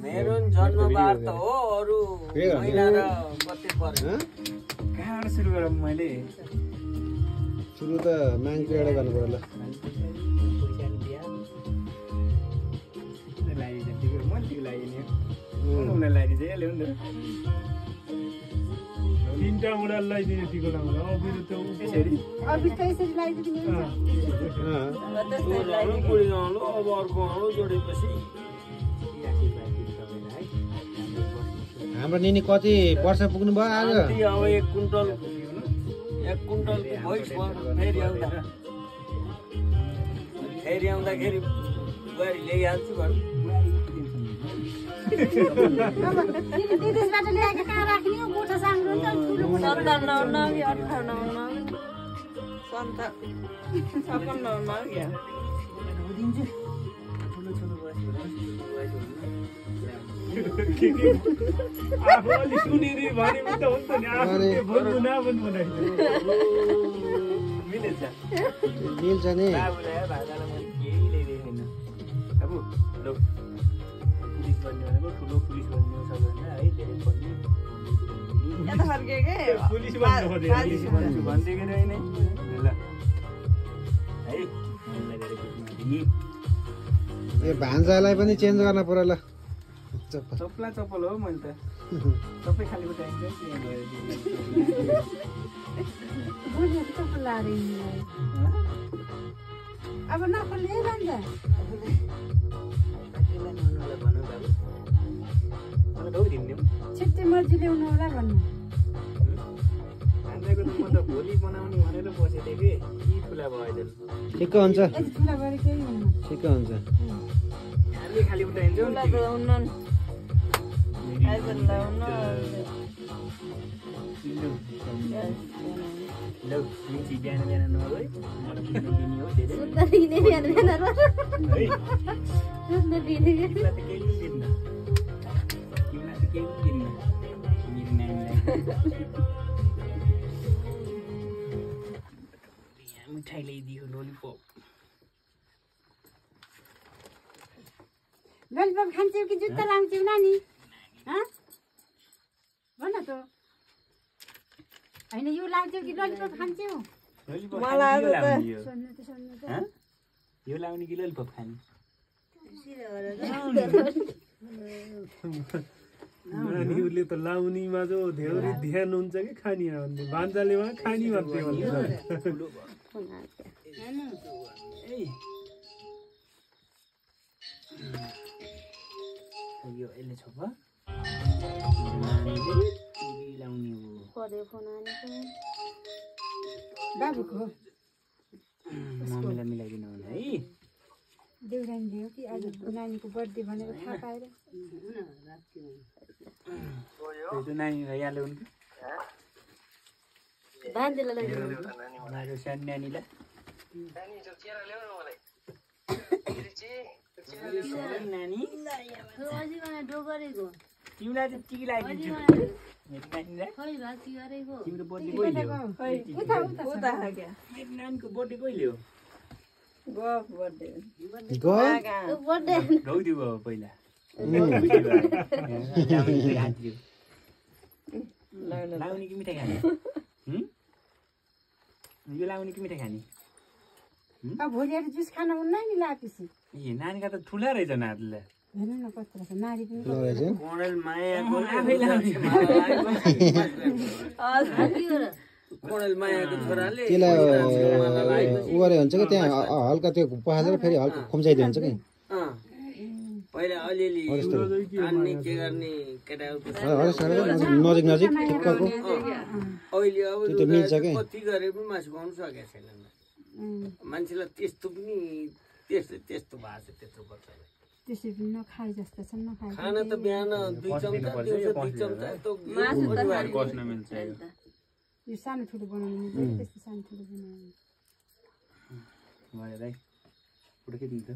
मेरो जन्मबार त हो अरु महिना र कति पर्यो कहाँबाट सुरु गरौँ मैले सुरु त माङतिर गर्नु पर्यो ल तीनटा उडाल लगाइदिने टिको लगाउँदा अबिर त त्यसरी अबिर त यसरी लगाइदिने हुन्छ बुढी गाउँलो अब अर्को गाउँलो जोडेपछि हाम्रो निनी कति वर्ष पुग्नु भयो आज अब 1 कुन्टल भइस फेरि आउँदाखेरि बुहारी ल्याइहाल्छु भन्नु विदेशबाट ल्याएको कहाँ राख्ने हो गोठा साङ्ग्रो नि त ठुलो गोठा 57 कि 58 क्या आफू अलि सुनेरी भने त हुन्छ नि आफूले बोल्नु नबोल्नु भन्दाखेरि मिल्छ मिल्छ नि बाबुलाई भाइलाई मैले केही ल्याइदिएको छैन अब लो पुलिस बन्ने भनेको ठुलो पुलिस बन्ने सबैजना है धेरै पढ्ने यता फर्के के पुलिस बन्नु खोज्यो भन्छु भन्दिएको रहेन ल है मलाई धेरै बुझ्नु यो भान्जालाई पनि चेन्ज गर्न पर्यो ल चप्ला चप्पल हो मैले त सबै खालीको टाइम चाहिँ त्यहाँ गएर बुझ्नु त लारे अब नखले भन्छ छिट्टै मर्जी ल्याउनु होला भन्नु भोलि बनाउने भनेर बसेको थिएँ कि ठुला भयो ठिक्क हुन्छ यति ठुला गरे केही हुन्न ठिक्क हुन्छ हामीले खाली उठाइन्छ लौ मिची बिहान नगयो मलाई किन्नु दिने हो धेरै तिमीलाई त केही पनि दिन्न मेरो नानीलाई मिठाई ल्याइदियो लोलीपप ललिपप खान्छौ कि जुत्ता लाउँछौ नानी भन त होइन यो लाउँछौ कि ललिपप खान्छौ यो लाउने कि लोलीपप खाने नानीहरूले त लाउनेमा जो धेरै ध्यान हुन्छ कि खानीमा भन्ने भान्जाले वा खानी भन्थे भन्ने यो यसले छोप लाउने हो बाबुको मम्मीलाई मिलाइदिनु होला है देउरानी ल्यायो कि आज नानीको बर्थडे भनेर थाहा पाएर नानीलाई यहाँ ल्याउनु सानो नानीलाई नानी तिमीलाई चाहिँ टिकी लगाइदिन्छु तिम्रो बर्थडे कहिले हो मेरो नानीको बर्थडे कहिले हो गौदियो भयो पहिला लाउने कि मिठाई खाने यो लाउने कि मिठाई खाने भोलि जुस खान हुन्न नि लाएपछि ए नानीका त ठुला रहेछ नानीलाई हेर्नु न कस्तो रहेछ नारी पनि कोणल मायाको आफै लाउने कोणल मायाको छोराले त्यसलाई उ गरे हुन्छ कि त्यहाँ हल्का त्यो पखालेर फेरि हल्का खुम्चाइदियो हुन्छ कि पहिला अलिअलि खाने के गर्ने केटाहरूको नजिक नजिक ठिक्कको अहिले अब कति गरे पनि मासु खुवाउनु सकेको छैन मान्छेलाई त्यस्तो पनि त्यस्तो भएको छ त्यत्रो बच्चा त्यसै पनि नखाए जस्तो छ नखाए खाना त बिहान 2 चम्चा दिउँसो 2 चम्चा त कस्न मिल्छ यो सानो ठुलो बनाउनु मिल्दैन त्यस्तो सानो ठुलो बनाउनु भएर है पुडके दिन्छ